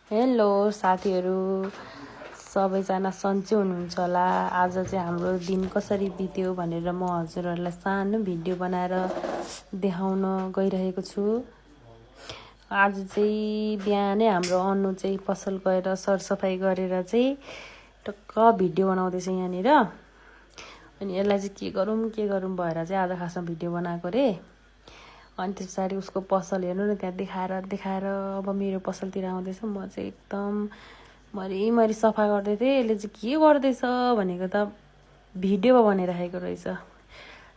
Hello साथीहरू, सबैजना सन्चै हुनुहुन्छ होला। आज चाहिँ हाम्रो दिन कसरी बित्यो भनेर म हजुरहरूलाई सानो भिडियो बनाएर देखाउन गइरहेको छु। आज चाहिँ बिहानै हाम्रो अनु चाहिँ पसल गएर सरसफाइ गरेर चाहिँ टक्क भिडियो बनाउँदैछ यहाँनिर। अनि यसलाई चाहिँ के गरौँ भएर चाहिँ आज खासमा भिडियो बनाएको रे। अनि त्यस पछाडि उसको पसल हेर्नु न, त्यहाँ देखाएर अब मेरो पसलतिर आउँदैछ। म चाहिँ एकदम मरिमरि सफा गर्दै थिएँ। यसले चाहिँ के गर्दैछ भनेको त भिडियोमा बनाइराखेको रहेछ।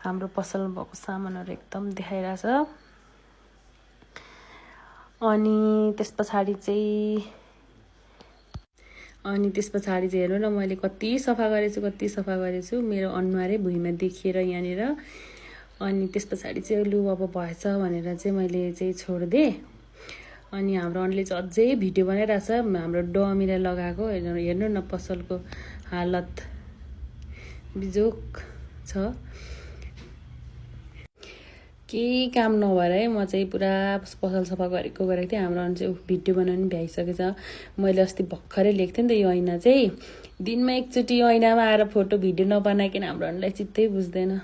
हाम्रो पसलमा भएको सामानहरू एकदम देखाइरहेछ। अनि त्यस पछाडि चाहिँ हेर्नु न, मैले कति सफा गरेछु मेरो अनुहारै भुइँमा देखिएर यहाँनिर। अनि त्यस पछाडि चाहिँ लु अब भएछ भनेर चाहिँ मैले चाहिँ छोडिदिएँ। अनि हाम्रो अनुले चाहिँ अझै भिडियो बनाइरहेछ हाम्रो डमीलाई लगाएको। हेर्नु न, पसलको हालत बिजोक छ। केही काम नभएर है म चाहिँ पुरा पसल सफा गरेको थिएँ। हाम्रो अनु चाहिँ भिडियो बनाउनु भ्याइसकेछ। मैले अस्ति भर्खरै लेख्थेँ नि त, यो ऐना चाहिँ दिनमा एकचोटि ऐनामा आएर फोटो भिडियो नबनाइकन हाम्रो अनुलाई चित्तै बुझ्दैन।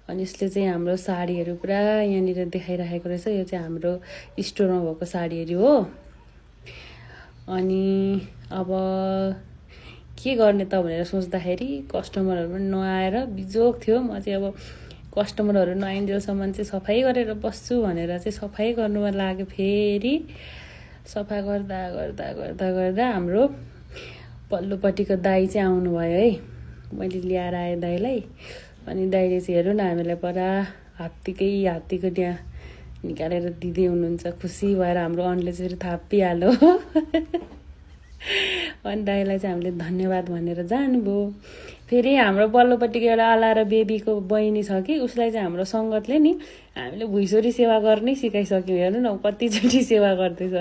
अनि यसले चाहिँ हाम्रो साडीहरू पुरा यहाँनिर देखाइराखेको रहेछ। यो चाहिँ हाम्रो स्टोरमा भएको साडीहरू हो। अनि अब के गर्ने त भनेर सोच्दाखेरि कस्टमरहरू पनि नआएर बिजोक थियो। म चाहिँ अब कस्टमरहरू नआइन्जेलसम्म चाहिँ सफाइ गरेर बस्छु भनेर चाहिँ सफाइ गर्नुमा लाग्यो। फेरि सफा गर्दा हाम्रो पल्लोपट्टिको दाई चाहिँ आउनुभयो है। मैले ल्याएर आएँ दाईलाई। अनि दाइले चाहिँ हेर्नु न, हामीलाई पुरा हात्तीको त्यहाँ निकालेर दिँदै हुनुहुन्छ। खुसी भएर हाम्रो अनुले चाहिँ फेरि थापिहाल्यो। अनि दाइलाई चाहिँ हामीले धन्यवाद भनेर जानुभयो। फेरि हाम्रो पल्लोपट्टिको एउटा अलाएर बेबीको बहिनी छ कि, उसलाई चाहिँ हाम्रो सङ्गतले नि हामीले भुइँसोरी सेवा गर्नै सिकाइसक्यौँ। हेर्नु न, कतिचोटि सेवा गर्दैछ।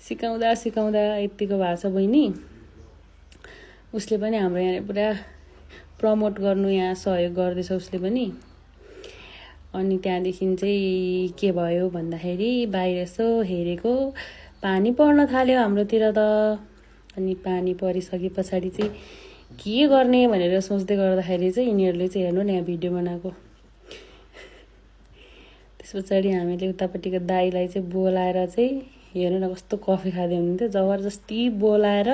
सिकाउँदा यत्तिको भएको छ बहिनी। उसले पनि हाम्रो यहाँ पुरा प्रमोट गर्नु यहाँ सहयोग गर्दैछ उसले पनि। अनि त्यहाँदेखि चाहिँ के भयो भन्दाखेरि बाहिर यसो हेरेको, पानी पर्न थाल्यो हाम्रोतिर त। अनि पानी परिसके पछाडि चाहिँ के गर्ने भनेर सोच्दै गर्दाखेरि चाहिँ यिनीहरूले चाहिँ हेर्नु न, यहाँ भिडियो बनाएको। त्यस पछाडि हामीले उतापट्टिको दाईलाई चाहिँ बोलाएर चाहिँ हेर्नु न कस्तो कफी खाँदै हुनुहुन्थ्यो। जबरजस्ती बोलाएर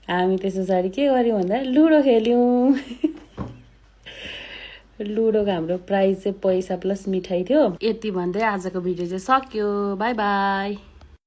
हामी त्यस पछाडि के गऱ्यौँ भन्दा लुडो खेल्यौँ। लुडोको हाम्रो प्राइज चाहिँ पैसा प्लस मिठाई थियो। यति भन्दै आजको भिडियो चाहिँ सक्यो। By by.